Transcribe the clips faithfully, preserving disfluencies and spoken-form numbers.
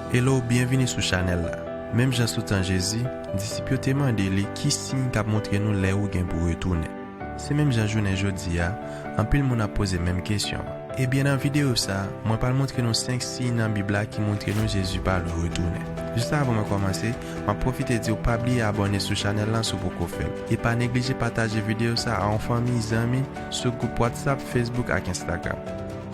Hello, byenvini sou chanèl la. Menm jan sou tan Jezi, disip yo te mande li ki siy k ap montre nou lè ou gen pou retounen. Se menm jan jounen jodi a, anpil moun ap poze menm kesyon an. Ebyen, nan videyo sa a, mwen pral montre nou senk siy nan Bib la ki montre nou Jezi pa lwen retounen. Jis avan mwen kòmanse, m ap pwofite di w pa bliye abòne sou chanèl lan si w poko fè l. E pa neglije pataje videyo sa a a yon fanmi, zanmi, sou gwoup WhatsApp, Facebook ak Instagram.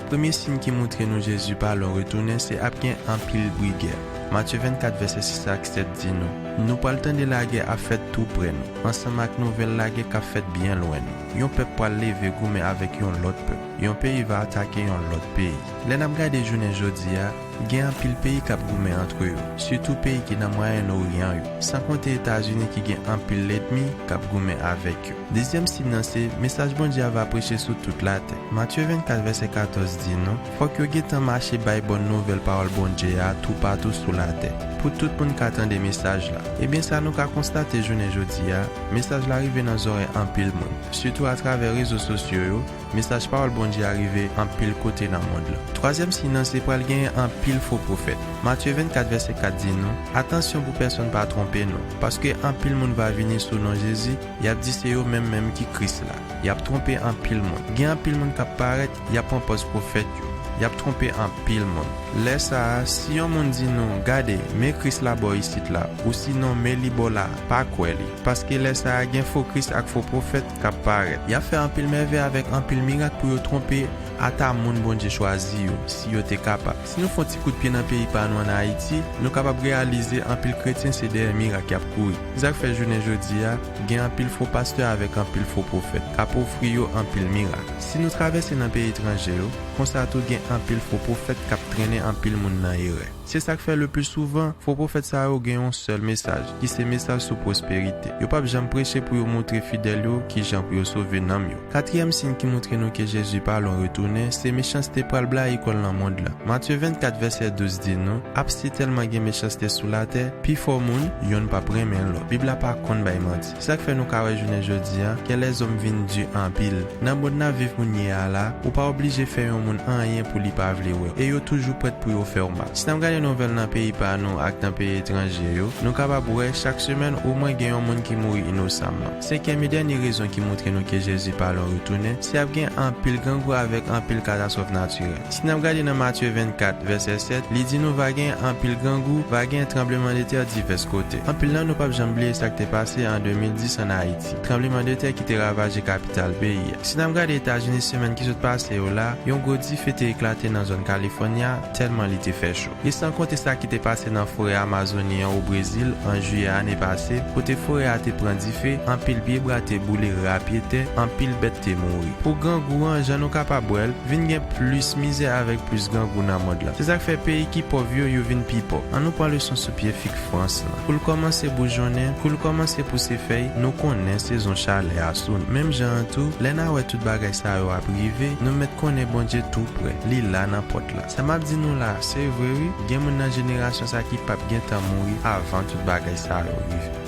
Premye siy ki montre nou Jezi pa lwen retounen se ap gen anpil bri gè. Matye vennkat vèsè sis ak sèt di nou, nou pral tande lagè ap fèt tou prè nou, ansanm ak nouvèl lagè k ap fèt byen lwen nou. Yon pèp pral leve goumen avèk yon lòt pèp. Yon peyi va atake yon lòt peyi. Lè n ap gade jounen jodi a, gen anpil peyi k ap goumen antre yo, sitou peyi ki nan Mwayen Oryan yo, san konte Etazini ki gen anpil lènmi k ap goumen avèk yo. Dezyèm siy nan se, mesaj Bondye a va preche sou tout latè. Matye vennkat vèsè katòz di nou, fòk yo gentan mache bay bòn nouvèl pawòl Bondye a toupatou sou latè, pou tout moun ka tande mesaj la. Ebyen, sa nou ka konstate jounen jodi a, mesaj la rive nan zòrèy anpil moun, sitou atravè rezo sosyo yo, mesaj pawòl Bondye a rive anpil kote nan mond lan. Twazyèm siy nan se pral genyen anpil fo pwofèt. Matye vennkat vèsè kat di nou, atansyon pou pèsonn pa twonpe nou, paske anpil moun va vini sou non Jezi, y ap di se yo menm menm ki Kris la. Y ap twonpe anpil moun. Gen anpil moun k ap parèt, y ap pran pòz pwofèt yo. Y ap twonpe anpil moun. Lè sa a, si yon moun di nou, gade, men Kris la bò isit la, ou sinon men li bò la, pa kwè li. Paske lè sa a, gen fo Kris ak fo pwofèt k ap parèt. Y ap fè anpil mèvèy avèk anpil mirak pou yo twonpe ata moun Bondye chwazi yo, si yo te kapab. Si nou fè yon ti kout pye nan peyi pa nou ann Ayiti, nou kapab reyalize anpil kretyen se dèyè mirak y ap kouri. Se sa k fè jounen jodi a, gen anpil fo pastè avèk anpil fo pwofèt k ap ofri yo anpil mirak. Si nou travèse nan peyi etranje yo, konsa tou gen anpil fo pwofèt k ap trennen anpil moun nan erè. Se sa k fè le pli souvan, fo pwofèt sa yo gen yon sèl mesaj, ki se mesaj sou pwosperite. Yo p ap janm preche pou yo montre fidèl yo kijan pou yo sove nanm yo. Katriyèm siy ki montre nou ke Jezi pa lwen retounen, se mechanste pral blayi kò l nan mond lan. Matye vennkat vèsè douz di nou, ap sitèlman gen mechanste sou latè, pifò moun, yonn p ap renmen lòt. Bib la pa konn bay manti. Se sa k fè nou ka wè jounen jodi a, gen lèzòm vin di anpil. Nan mond n ap viv kounye a la, ou pa oblije fè yon moun anyen pou li pa vle wè w. E yo toujou prèt pou yo fè w mal. Si n ap gade nouvèl nan peyi pa nou ak nan peyi etranje yo, nou kapab wè chak semèn omwen gen yon moun ki mouri inosamman. Senkyèm e dènye rezon ki montre nou ke Jezi pa lwen retounen, se ap gen anpil grangou avèk anpil katastwòf natirèl. Si n ap gade nan Matye vennkat, vèsè sèt, li di nou va gen anpil grangou, va gen tranblemanntè divès kote. Anpil nan nou p ap janm bliye sa k te pase an de mil dis ann Ayiti, tranblemanntè ki te ravaje kapital peyi a. Si n ap gade Etazini semèn ki sot pase yo la, yon gwo dife te eklate nan zòn California, tèlman li te fè cho. E san konte sa ki te pase nan forè Amazoni an o Brezil an jiyè ane pase, kote forè a te pran dife, anpil pye bwa te boule ra pye tè, anpil bèt te mouri. Pou grangou an, jan nou kapab wè l, vin gen plis mizè avèk plis grangou nan mond lan. Se sa k fè peyi ki pòv yo, yo vin pi pòv. Ann nou pran leson sou pye fig Frans lan. Kou l kòmanse boujonnen, kou l kòmanse pouse fèy, nou konnen sezon chalè a sou nou. Menm jan an tou, lè n a wè tout bagay sa yo ap rive, nou mèt konnen Bondye tou prè, li la nan pòt la. Sa m ap di nou la, se vre wi, gen moun nan jenerasyon sa ki p ap gentan mouri avan tout bagay sa yo rive.